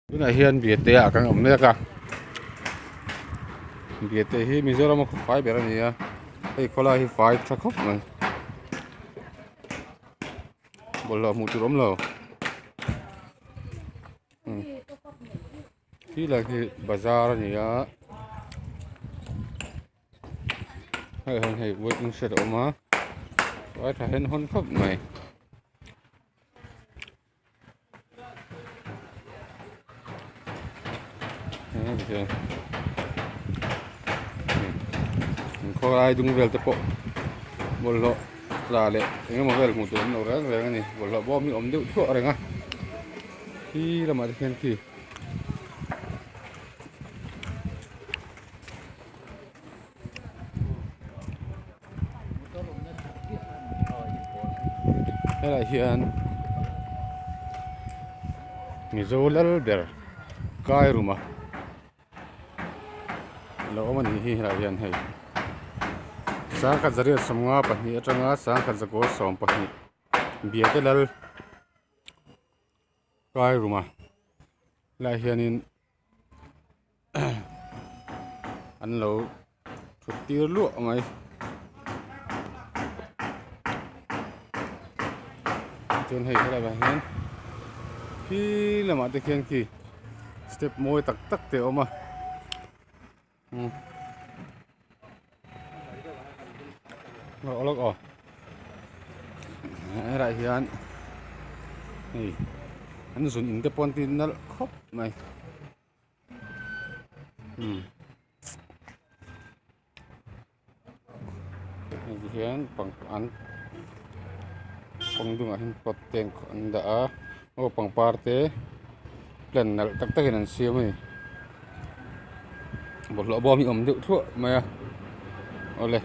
Tunah hian Biate ah kan awm mek a Biate hi Mizoram a khawfai ber a ni a hei khawlai hi fai tha khawp mai bawlhhlawh hmuh tur awm lo khi lai khi bazar a ni a hei hian hei waiting shed a awm a fai tha hen hawn khawp mai. Khawlai dung vel te pawh bawlhhlawh tla leh eng emaw vel hmuh tur an lo reng reng a ni bawlhhlawh bawm hi a awm deuh thluah reng a khi lamah te khian khi helaiah hian mizo lal ber kai ruma lo awm a nih hi helaiah hian hei sangkhat zariat sawmnga pahnih atanga sangkhat zakua sawmpahnih biate lal kai ruma helaiah hianin. an lo thut tir luah mai chuan hei helai ah hian khi lamah te khian khi step mawi tak tak te a awm a umm lawk aw helaiah hian hei an zun in te pawh an ti nalh khawp mai. Hei ti hian pang an kawng dungah hian pot te an dah a aw pangpar te plant nalh tak tak in an siam a ni bawlhhlawh bawm hi a awm deuh thluah mai a awle.